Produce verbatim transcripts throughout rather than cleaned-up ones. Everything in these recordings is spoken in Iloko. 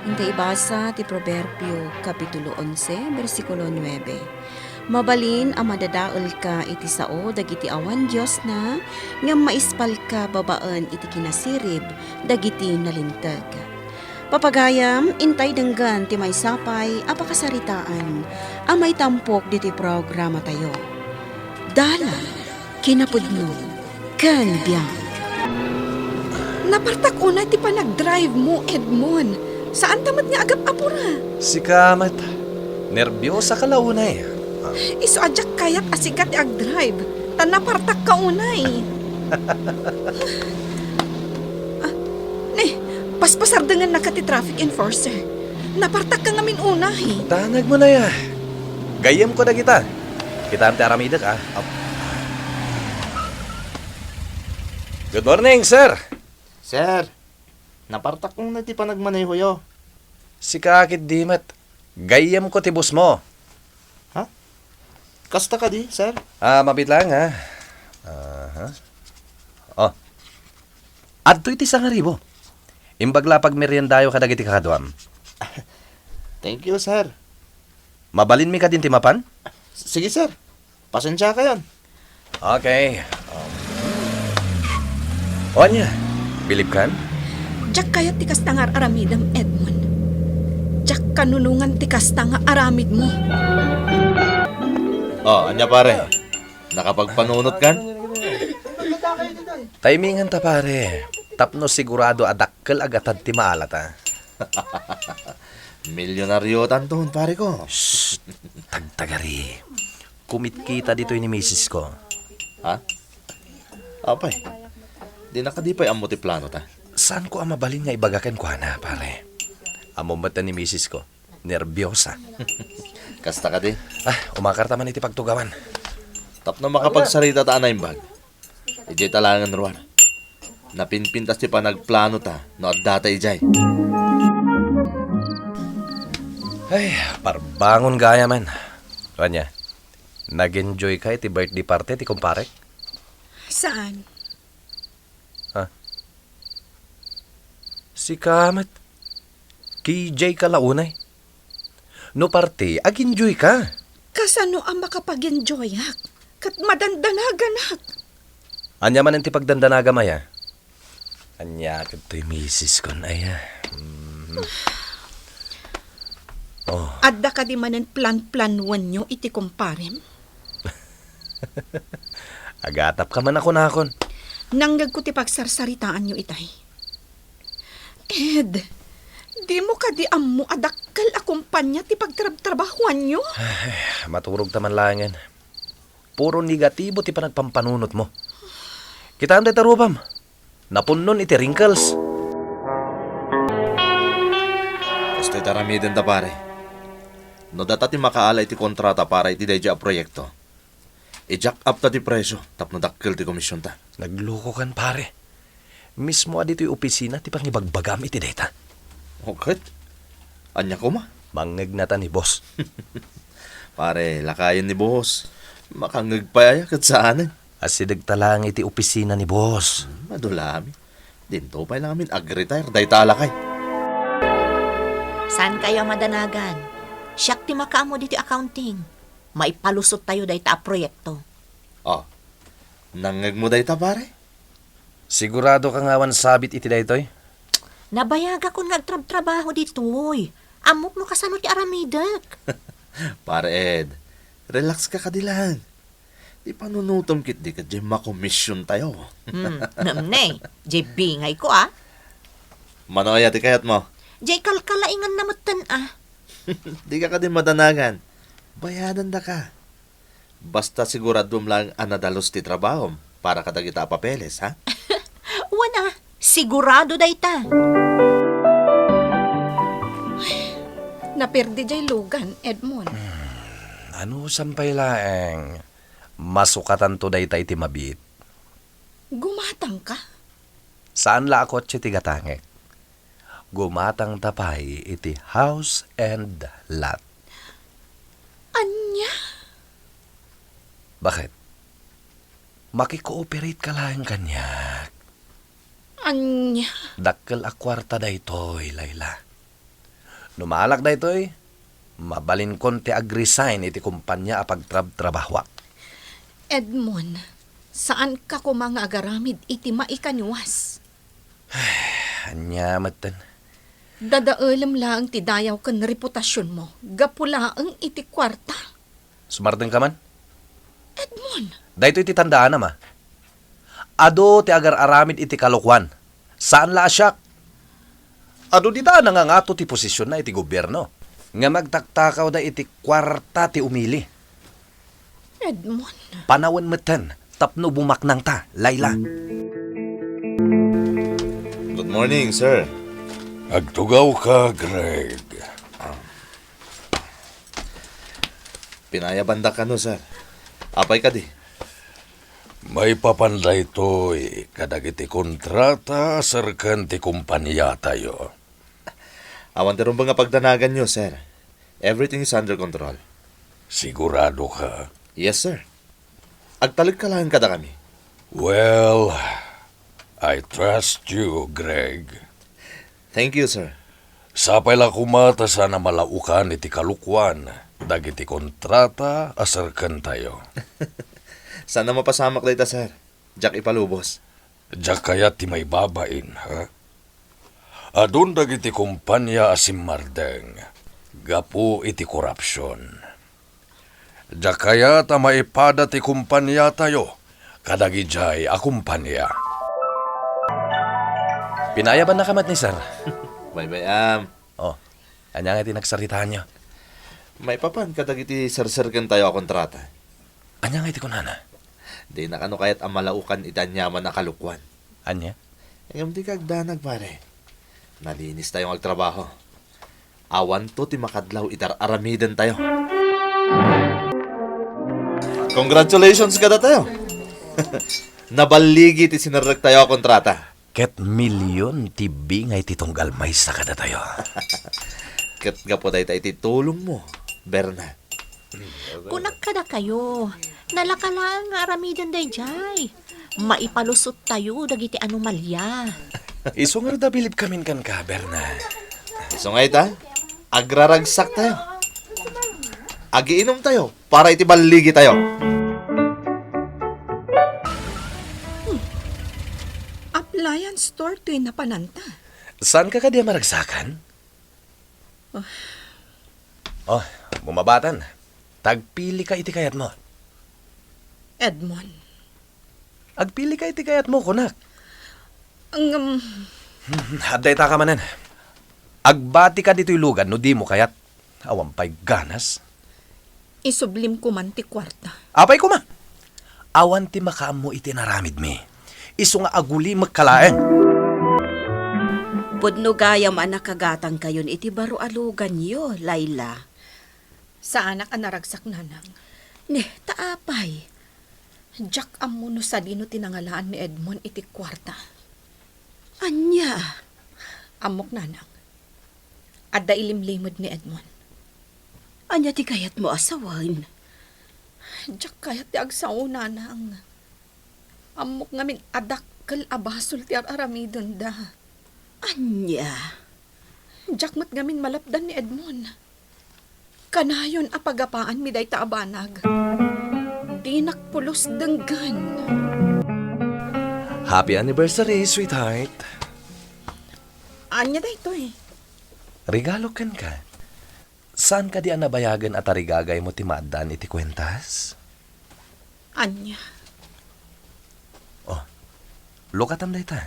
Ita ibasa ti Proverbio, Kapitulo onse, bersikulo nuebe. Mabalin a madadaelka iti sao dagiti awan diosna, ngem maispalka babaen iti kinasirib dagiti nalinteg. Papagayam, intay denggen ti maysa pay a pakasaritaan a maitampok ditoy programatayo. Dalan, kinapudno, ken biag. Napartak unay ti panagdrive mo, Edmond. Saanta met nga agap-apura. Sika met. Nerbiosaka la unay. Ah. Isu a diak kayat a sika ti agdrive. Ta napartakka unay. Ah, ne, paspasardengennaka ti traffic enforcer. Napartakka ngamin unay. Tanagmo na ya. Gayyemko dagita. Kitaem ti aramidek, ah. Ap-, Good morning, sir. Sir, napartak unay ti panagmanehoyo. Sika ketdi met. Gayyemko ti boss mo. Ha? Kasta kadi, sir? Ah, mabiit lang, ha? Aha. Oh. Adtoy ti sangaribo. Imbag la pagmeriendayo kadagiti kakaduam. Thank you, sir. Mabalinmi kadin ti mapan? Sige, sir. Pasensiakayon. Okay. Um, o ania, bilibkan? Diak kayat ti kasta nga ar-aramidem, Edmond. Diak kanunongan ti kasta nga aramidmo. Oh, ania, pare? Nakapagpanunotkan? Timingenta, pare. Tapno sigurado a dakkel a gatad ti maalata. Milyonariotanton, pare ko. Shh! Tagtagari. Kumitkita ditoy ni misis ko. Ha? Apay, dina kadi pay ammo ti planota? Saanko a mabalin nga ibaga kenkuana, pare. Ammom met ni misis ko, nerbiosa. Kasta kadi? Ah, umakarta man iti pagtugawan. Tapno makapagsarita ta a naimbag. Idiay talaangan ruar. Napinpintas ti panagplanota no addata idiay. Ay, parbangon gayam. Ania, nag-enjoyka iti birthday party ti kumparek? Saan? Ha? Sika met. K J ka la unay. No party, ag-enjoyka. Kasano a makapag-enjoyak? Ket madandanaganak. Ania manen ti pagdandanagam aya? Ania ket toy misis kon aya? Mhm. Oh. Adda kadi manen plan-planuenyo iti kumparem? Agatapka man a kunakon. Nangngegko ti pagsarsaritaanyo itay. Ed, dimo kadi ammo a dakkel a kompania ti pagtrabtrabahoanyo? Ay, maturogta man laengen. Puro negatibo ti panagpampanunotmo. Kitaem dayta rupam. Napunnon iti wrinkles. Kastoy ti aramidenta, pare. No data ti makaala iti kontrata para iti daydiay a proyekto, i-jack up ta ti presio tapno dakkel ti komisionta. Naglukokan, pare. Mismo a ditoy opisina ti pangibagbagam iti dayta. O ket? Ania koma? Mangngegnata ni boss. Pare, lakayen ni boss. Makangngeg pay aya ket saanen. Asidegta laeng iti opisina ni boss. Hmm, adu laeng. Dinto pay laeng ag-retire dayta a lakay. Saankayo a madanagan? Siak ti makaammo ditoy accounting. Maipalusottayo dayta a proyekto. Oh, nangngegmo dayta, pare? Siguradoka nga awan sabit iti daytoy? Nabayagakon nga agtrabtrabaho ditoy. Ammok no kasano ti aramidek. Pare Ed, relax ka kadi laeng. Ti panunotem ketdi ket diay makomisiontayo. Hmm, ngem ne, diay bingayko, a. Mano aya ti kayatmo? Diay kalkalainganna metten, a. Dika kadi madanagan. Bayadandaka. Basta siguraduem laeng a nadalus ti trabahom para kadagita a papeles, ha? Wen a, sigurado dayta. Naperdi diay lugan, Edmond. Hmm, anusam pay laeng, masukatanto dayta iti mabiit. Gumatangka? Saan la a kotse ti gatangek. Gumatangta pay iti house and lot. Ania? Bakit? Makikooperate ka laeng kaniak. Ania? Dakkel a kuarta daytoy, Layla. No maalak daytoy, mabalinkon ti ag-resign iti kompania a pagtrabtrabahoak. Edmond, saanka koma nga agaramid iti maikaniwas. Ania metten? Dadaelem laeng ti dayaw ken reputasionmo gapu laeng iti kuarta. Sumardengka man? Edmond! Daytoy ti tandaanam, a. Adu ti agar-aramid iti kalokuan. Saan la a siak. Adu dita a nangangato ti posisionna iti gobierno, ngem agtaktakawda iti kuarta ti umili. Edmond. Panawen metten tapno bumaknangta, Laila. Good morning, sir. Agtugawka, Greg. Pinayabandak kano, sir. Apay kadi? Maipapan daytoy kadagiti kontrata a serken ti kompaniatayo. Awan ti rumbeng a pagdanaganyo, sir. Everything is under control. Sigurado ka? Yes, sir. Agtalek ka laeng kadakami. Well, I trust you, Greg. Thank you, sir. Sapay la koma ta saan a malaokan iti kalokuan dagiti kontrata a serkentayo. Saan a mapasamak dayta, sir. Diak ipalubos. Diak kayat ti maibabain, ha? Adun dagiti kompania a simmardeng gapu iti korupsion. Diak kayat a maipada ti kompaniatayo kadagidiay a kompania. Pinayabannaka met ni Sir. Baybay-am. Oh, ania nga ti nagsaritaanyo? Maipapan kadagiti serserkentayo a kontrata. Ania nga iti kunana? Dina kano kayat a malaokan iti aniaman a kalokuan. Ania? Ngem dika agdanag, pare. Nalinistayo nga agtrabaho. Awanto ti makadlaw iti ar-aramidentayo. Congratulations kadatayo. Naballigi ti sinerrektayo a kontrata. Ket milyon ti bingay ti tunggal maysa kadatayo. Ket gapu dayta iti tulongmo, Berna. Kunak kadakayo, nalaka laeng nga aramiden daydiay. Maipalusottayo dagiti anomalia. Isu ngarud a bilibkamin kenka, Berna. Isu nga ita, agraragsaktayo. Agiinumtayo para iti balligitayo. Hmm. Appliance store toy napananta. Saanka kadi a maragsakan? Oh, bumabatan. Tagpilika iti kayatmo. Edmond. Agpilika iti kayatmo, kunak. Ngem, hmm, adda itaka manen. Agbatika ditoy lugad no dimo kayat. Awan pay ganas. Isublimko man ti kuarta. Apay koma? Awan ti makaammo iti inaramidmi. Isu nga agulimekka laeng. Pudno gayam a nakagatangkayon iti baro a luganyo, Laila. Saanak a naragsak, nanang. Neh, ta apay? Diak ammo no sadino ti nangalaan ni Edmond iti kuarta. Ania? Ammok, nanang. Adda ilimlimed ni Edmond. Ania ti kayatmo a sawen? Diak kayat ti agsao, nanang. Ammok ngamin a dakkel a basol ti ar-aramidenda. Ania? Diak met ngamin malapdan ni Edmond. Kanayon a pagapaanmi dayta a banag. Dinak pulos denggen. Happy anniversary, sweetheart. Ania daytoy? Regalo kenka. Saan kadi a nabayagen a tarigagaymo ti maaddaan iti kuentas? Ania? Oh, lukatam dayta.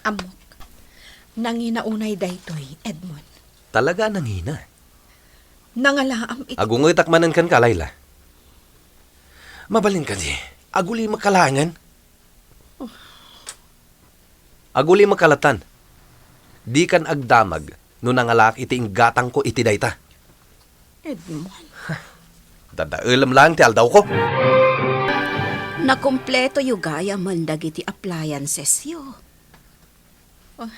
Ammok, nangina unay daytoy, Edmond. Talaga a nangina? Nangalaam iti Agungetak manen kenka, Laila. Mabalin kadi, agulimekka laengen? Agulimekka lattan. Dikan agdamag no nangalaak iti inggatangko iti dayta. Edmond. Dadaelem laeng ti aldawko. Nakompletoyo gayamen dagiti appliancesyo. Ah.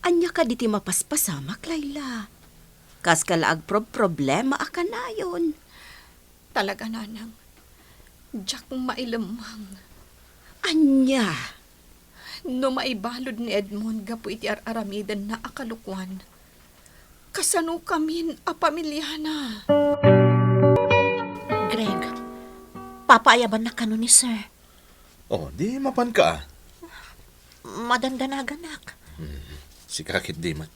Ania kadi ti mapaspasamak, Laila? Kaska la agproproblema a kanayon. Talaga, nanang. Diak mailemmeng. Ania? No maibalud ni Edmond gapu iti ar-aramidenna a kalokuan, kasano kamin a pamiliana? Greg, papaayabannak kano ni Sir. Oh, di mapanka, ah. Madandanaganak. Hmm, sika ketdi met.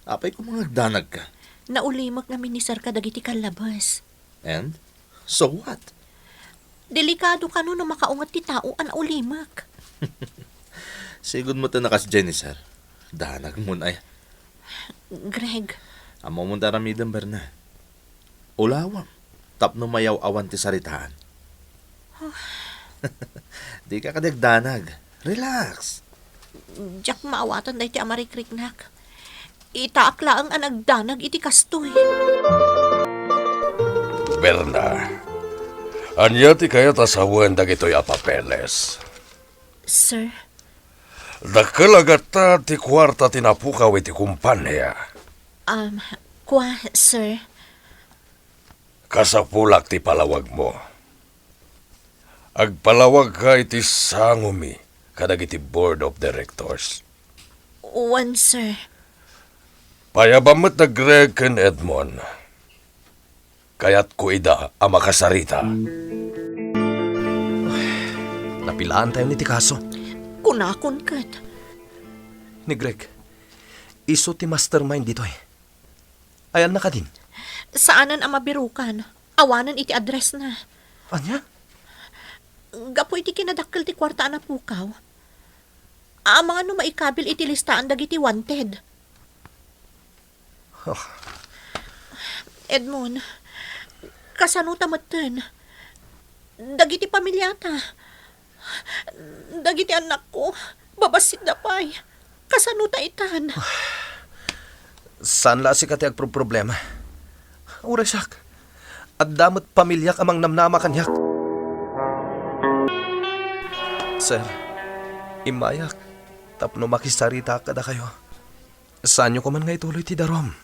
Apay koma nga agdanagka? Naulimek ngamin ni Sir kadagiti kallabes. And? So what? Delikado kano no makaunget ti tao a naulimek. Sigud met a nakasdiay ni Sir. Danagmon aya. Greg. Ammomon ti aramidem, Berna. Ulawem tapno mayaw-awan ti saritaan. Dika kadi agdanag. Relax. Diak maawatan daytoy a marikriknak. Itaak laeng a nagdanag iti kastoy. Berna, ania ti kayat a sawen dagitoy a papeles? Sir? Dakkel a gatta ti kuarta ti napukaw iti kompania. Um, kua, sir. Kasapulak ti palawagmo. Agpalawagka iti sangomi kadagiti board of directors. Wen, sir. Payabam met da Greg ken Edmond. Kayatko ida a makasarita. Napilaantayon iti kaso. Kunakon ket. Ni Greg, isu ti mastermind ditoy. Ayanna kadin? Saanen a mabirukan. Awanen iti addressna. Ania? Gapu iti kinadakkel ti kuarta a napukaw, amangan no maikabil iti listaan dagiti wanted. Oh. Edmond, kasano ta metten? Dagiti pamiliata, dagiti annakko, babassit da pay. Kasano ta itan? Saan la a sika ti agproproblema. Uray siak, adda met pamiliak a mangnamnama kaniak. Sir, immayak tapno makisaritaak kadakayo. Saanyo koman nga ituloy ti darum.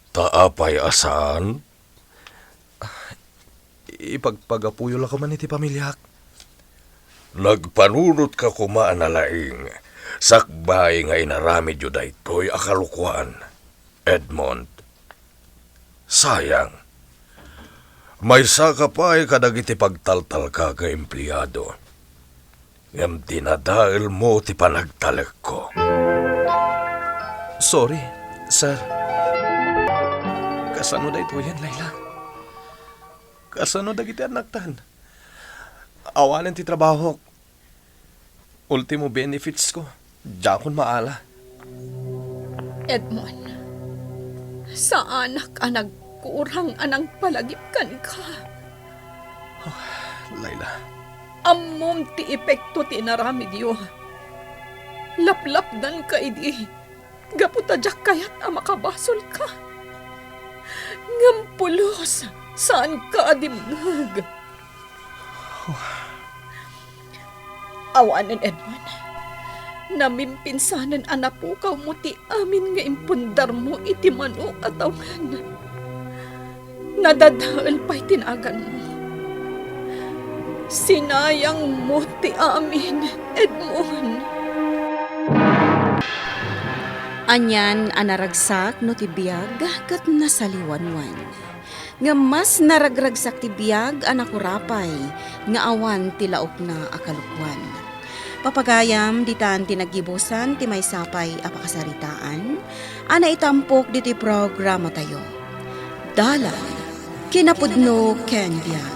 Ta apay a saan? Ipagpagapuyo la koman iti pamiliak. Nagpanunotka koma a nalaing sakbay nga inaramidyo daytoy a kalokuan, Edmond. Sayang. Maysaka pay kadagiti pagtaltalka nga empleado. Ngem dinadaelmo ti panagtalekko. Sorry, sir. Kasano daytoyen, Laila? Kasano dagiti annaktan? Awanen ti trabahok. Ultimo benefits ko. Diakon maala. Edmond, saanak a nagkurang a nangpalagip kenka. Oh, Laila. Ammom ti epekto ti inaramidyo. Laplapdanka idi gapu ta diak kayat a makabasolka. Ngem pulos, saanka a dimngeg. Awanen, Edmond. Namimpinsanen a napukawmo ti amin nga impundarmo iti mano a tawen. Nadadael pay ti naganmo. Sinayangmo ti amin, Edmond. Anian a naragsak no ti biag ket nasaliwanwan. Ngem mas naragragsak ti biag a nakurapay nga awan ti laokna a kalokuan. Papagayam, ditan ti naggibusan ti maysa pay a pakasaritaan a naitampok ditoy programatayo. Dalan, kinapudno ken biag.